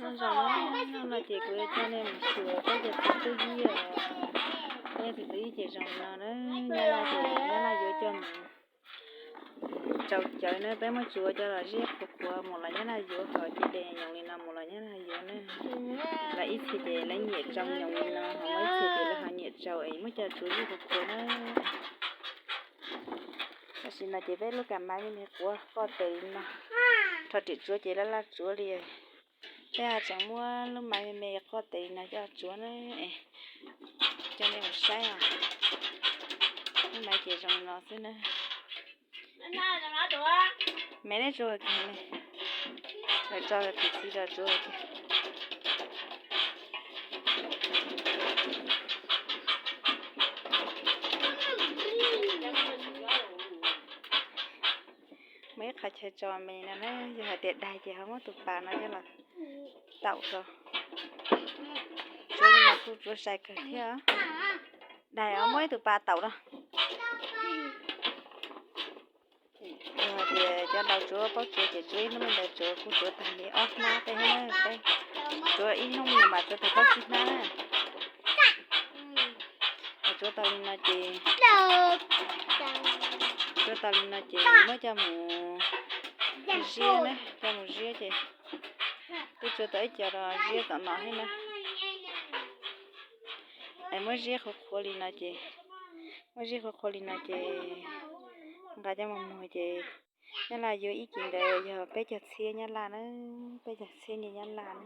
Nyob zoo, no ces kuv yuav coj nej mus xyuas peb cov txiv tub yib os. Peb cov txiv tub yib ces zoo li no na. Nyab Laj ces Nyab Laj yuav coj mus rau cawv na, peb muab tsuav coj los ziab qhuav qhuav mus los Nyab Laj yuav, ho cia li nyoos li no mus los Nyab Laj yuav na. Lawv ib txhia ces lawv nyiam tsau nyoos li no, ho muaj ib txhia ces lawv ho nyiam tsau es muab coj tsuav ziab qhuav qhuav na. Tam sim no ces peb lub kas maiv me me quav qoj tes li no, rho riam tsuav ces laj laj tsuav li. Peb ho tseem muab lub maiv me me qoj tes li no coj tsuav na, coj nej mus saib os. Lub maiv ces zoo li no xwb na. Me neb tsuav kiag ne, tso tus txiv tso tsuav kiag. Muaj ib qho chaw tso me no na, yog hais tias daig ces ho muab tus pas no coj los taum rau. Tsuav li no kuj tsuav sai kawg thiab. Daig ho muab ib tus pas taum rau. Yog hais tias cov laus tsuav paub tsuav ces tsuav ib hnub me ntawd tsuav kuj tsuav tag li ob hnab tej thiab na. Tsuav ib hnub me mas tsuav tag plaub tsib hnab na. Tsuav tau li no ces, tsuav tau li no ces muab coj mus ziab na, coj mus ziab ces twb tsuav tau ib co los ziab tom no thiab na. Es muab ziab qhuav qhuav li no ces, muab ziab qhuav qhuav li no ces nqa coj mus muag ces Nyab Laj yuav ib kis ntawd yog peb caug txhiab Nyab Laj na, peb caug txhiab nyiaj Nyab Laj na.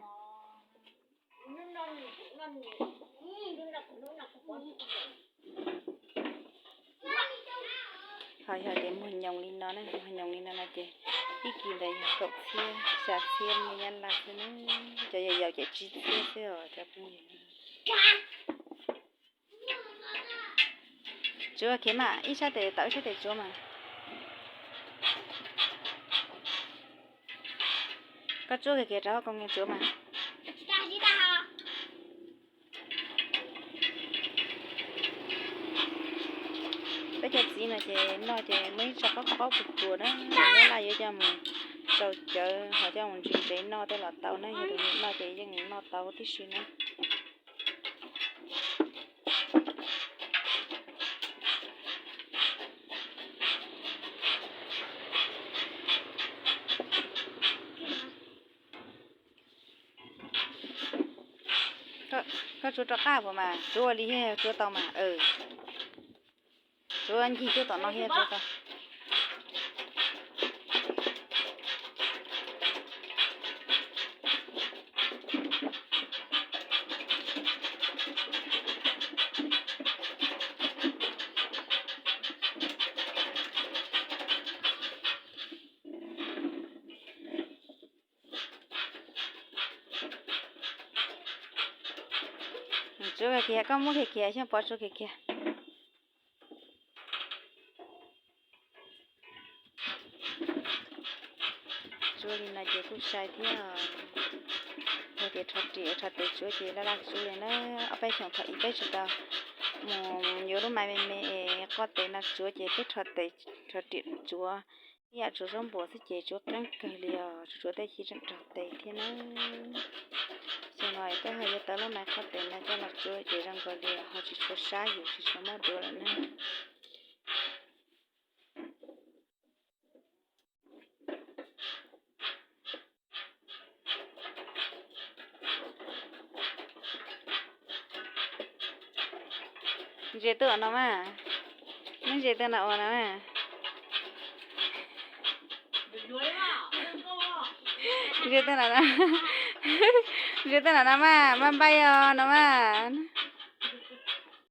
Ho yog tias muag nyoos li no na, muag nyoos li no no ces ib kis ntawd yog kaum txhiab xya txhiab nyiaj Nyab Laj xwb na. Cov yau yau ces tsib txhiab xwb os cov phooj ywg. Tsuav kiag mas, ib sab tes taum ib sab tes tsuav mas. Koj tsuab kiag kiag rau hauv koo nkees tsuav mas. Peb cov txiv no ces noj ces muaj ib tso qaub qaub puas puas na, Nyab Laj yuav coj mus rau cawv ho coj mus ntse ntsev noj tej los tau na, yog tus nyiam noj ces yeej noj tau tib si na. Koj tsuav rov qab puas mas, tsuav ua li thiab tsuav tau mas. Tsuav ncig tuaj tom no thiab tsuav tau. Tsuav kiag, koj muab kiag kiag, Xyooj Pov tsuav kiag kiag. Tsuav li no ces kuj sai thiab. Yog tias rho riam rho tes tsuav ces laj laj tsuav li na. Ob peb xyoos thaum ub peb tsis tau mus yuav lub mais me me es qoj tes no tsuav ces peb rho tes rho riam tsuav ib yam tsuav zaub npua xwb ces tsuav qeeb kawg li os, tsuav tej ci tseem raug tes thiab na. Xyoo no peb ho yuav tau lub mais qoj tes no coj los tsuav ces zoo nkaus li ho tsis tshua sab yus tsis tshua mob duav lawm na. Ntses tuaj no mas, neb ntses tuaj no ua no na. Ntses tuaj no, ntses tuaj no no mas, npaj npaj os no mas.